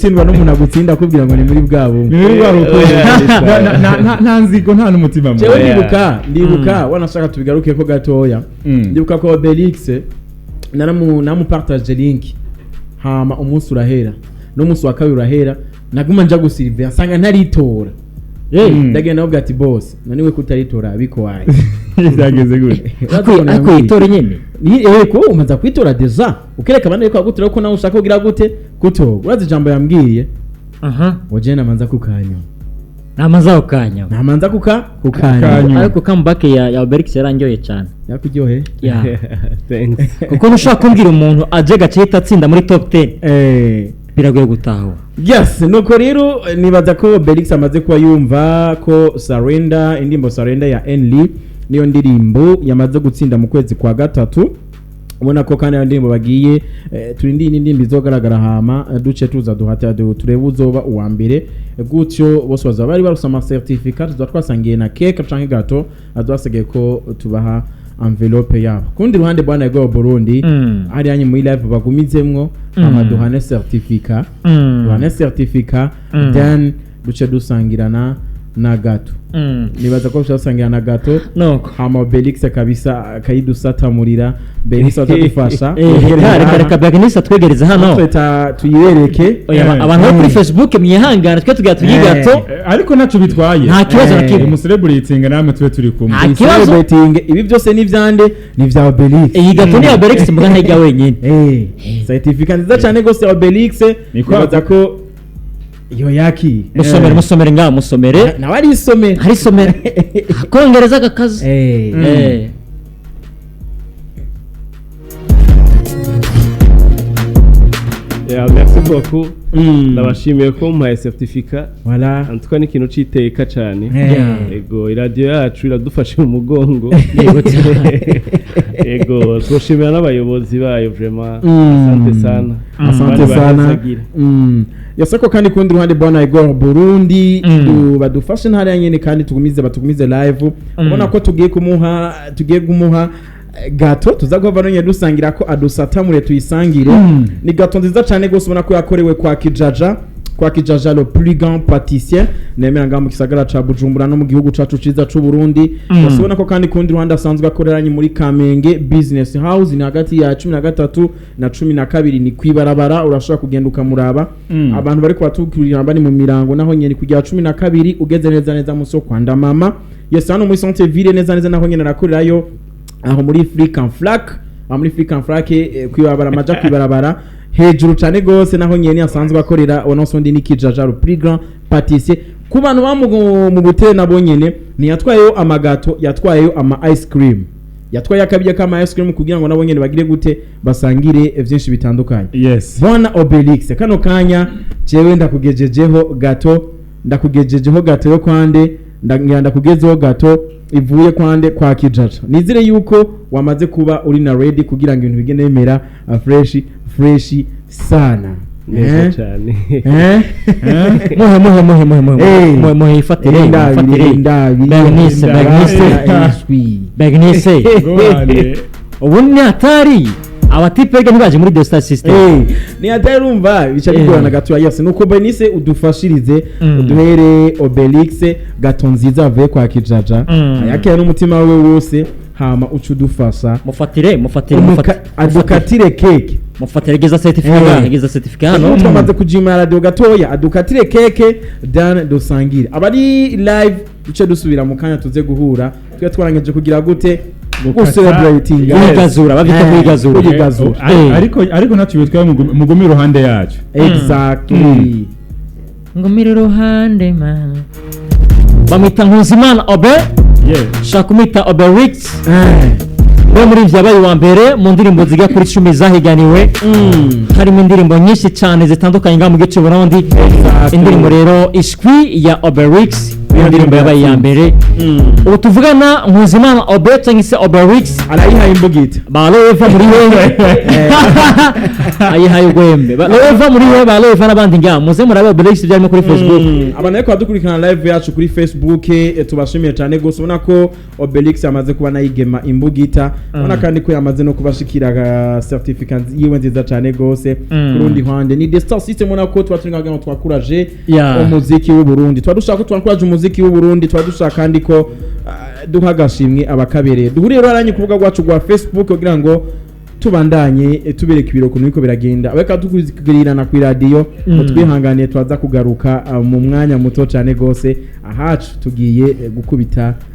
Gutsindwa n'umuntu agutsinda akubwira ngo ni muri bwa bumwe. Ni muri rwa rukundo. Oya. Nta nzigo, nta n'umutima mubi. Jewe Oya. ndibuka wanashaka tubigaruke ko gatoya. Ndibuka ko Obelix namupartage link, hama umunsi urahera n'umunsi wa kabiri urahera, naguma nja gusirive nsanga ntaritora. Ndagenda navuga ati: "Boss, naniwe kutaritora biko waye." Byageze gute? Ariko yitore nyene. Ni ko umaze kwitora déjà, ukereka abandi ko agutora ko nawe ushaka kugira gute kutora. Urazi ijambo yambwiye? Aha. Ngo je namanza kukanywa. Namaze ako kanya. Namanza kukanywa. Kukanywa. Ariko comeback ya Obelix yarangyoye cyane. Yakuryohe. Yeah. Thanks. Kuko ntushobora kumbwira umuntu aje gace atsinda muri top 10, biragoye gutahura. Yes, nuko rero nibaza ko Belix amaze kuba yumva ko Surrender, indirimbo Surrender ya Enly, niyo ndirimbo yamaze gutsinda mu kwezi kwa gatatu. Ubona ko kandi iyo ndirimbo bagiye turindire indirimbo izogaragara, hama duce tuza duhata turebe uzoba uwa mbere. Gutyo bose bazaba bari baruse ama certificat, tuza twasangiye na cake canke gâteau, azasigaye ko tubaha enveloppe yabo. Kundi ruhande, bwana Ego Burundi, hariya muri live bagumizemwo, hama duhane certificat, duhane certificat, then duce dusangirana na gâteau. Nibaza ko duce dusangira na gâteau, Nuko hama Belix kabisa akayidusatamurira. Belix azadufasha. Reka Bernice atwegereze hano. Tweta tuyereke. Oya, abantu bo kuri Facebook mwihangane, twe tugira tuyi gâteau. Ariko ntacyo bitwaye. Nta kibazo na kimwe. Umucelebrating namwe tube turi kumwe. Nta kibazo. Celebrating, ibi byose ni ivyande? Ni vya Obelix. Iyi gâteau ni ya Obelix, muga ntajya wenyine. Certificat nziza cyane gose ya Obelix. Ni kwa- Nibaza ko iyo yaki Musomere, musomere ngaha, musomere. Nawe arisomera. Harisomera kongereza aka kazi. Yeah, merci beaucoup. Ndabashimiye ko mumpaye certificat. Voilà. En tout cas ni ikintu c'iteka cane. Ego, iradiyo yacu iradufashe mu mugongo. Yego cyane. Ego, turashimira n'abayobozi bayo vraiment. Asante sana. Asante Bari sana. bahezagire. Yasako kandi kundi ruhande, bwana Igor Burundi, badufashe ntara nyene kandi tugumize, batugumize live. Ubona ko tugiye kumuha gâteau tuza guhava none dusangira ko adusatamure tuyisangire. Ni gâteau nziza cyane gose, ubona ko yakorewe kwa Kijaja, kwa Kijaja le plus grand pâtissier nemera ngaha mu gisagara ca Bujumbura no mu gihugu cacu ciza c'u Burundi. Gusa ubona ko kandi kundi ruhande asanzwe akoreranye muri Kamenge Business House, ni hagati ya 13 na 12, ni kwibarabara, urashobora kugenda ukamuraba. Abantu bari kubatukirira bari mu mirango, naho nyene kujya 12 ugeze neza neza mu soko kwa Ndamama. Yes, hano muri centre ville neza neza naho nyene arakorerayo, aho muri Flick and Flack, aho muri Flick and Flack, kwibarabara amaja kwibarabara hejuru cane gose, naho nyene asanzwe akorera. Ono ni Kijaja le plus grand pâtissier. Ku bantu ba mu butere nabo nyene ntiyatwayeyo amagâteau, yatwayeyo ama ice cream, yatwaye akabya kama ice cream kugira ngo nabo nyene bagire gute? Basangire vyinshi bitandukanye. Bwana Obelix, kano kanya jewe ndakugejejeho gâteau, ndakugejejeho gâteau yo kwande, ndagira ndakugezeho gâteau ivuye kwande? Kwa Kijaja. Nizere yuko wamaze kuba uri na ready kugira ngo ibintu bigende bimera fresh fresh sana. Neza Eh? cane. Eh? Muhe, muhe, muhe, muhe, muhe. Eh. Muhe, muhe, ifatire. Indabiri, ifatire. indabiri. Bernice, Bernice. Ishwi. Bernice. Ngorane. Ubu ni hatari, abatipe rega ntibaje muri The Star System. Ni hatari, urumva bica bigorana gatoya. Yose nuko Bernice udufashirize, uduhere Obelix gâteau nziza avuye kwa Kijaja, ayakira n'umutima we wose, hama uca udufasha. Mufatire, mufatire. Adukatire cake. Mufatire, geza certificat. Geza certificat hano. Hano twamaze kujima radio gatoya, adukatire cake dan dusangire. Abari live duce dusubira mu kanya, tuze guhura twe twarangije kugira gute? Gucelebrating. Yes. Kwigazura, bavyita kwigazura. Kwigazura. Ariko ntacyo bitwaye, mugume iruhande yacu. Exactly. Ngumira iruhande mama. Bamwita Nkunzimana Obe, shaka kumwita Oberix. We muri ivyo yabaye uwa mbere mu ndirimbo zigera kuri 10 zahiganiwe, harimo indirimbo nyinshi cyane zitandukanye ngaha mu gice Burundi. Exactly. Indirimbo rero Ishwi ya Oberix. Iyo ndirimbo yabaye iya mbere. Ubu tuvugana, Nkuzimana Obert cyangwa se Oberix Arayihaye imbugita. Ba Loeva muri wewe, ayihaye urwembe. Ba Loeva muri wewe, ba Loeva n'abandi ngaha, muze murabe Oberix ibyo arimo kuri Facebook. Abantu ariko badukurikirana live yacu kuri Facebook, tubashimiye cyane gose. Ubona ko Obelix yamaze kuba nayigema imbugita, ubona kandi ko yamaze no kubashikira certificate yiwe nziza cyane gose. Ku rundi ruhande ni The Star System, ubona ko tuba turi ngaho twakuraje umuziki w'u Burundi, tuba dushaka ko twakuraje umuziki w'u Burundi, tuba dushaka kandi ko duha agashimwe abakabereye. Duhuriye rero aranyu ku rubuga rwacu rwa Facebook kugira ngo tubandanye tubereka ibiro ukuntu biriko biragenda. Abariko dukurikirana ku iradiyo, mutwihanganiye, twaza kugaruka mu mwanya muto cyane gose. Ahacu tugiye gukubita.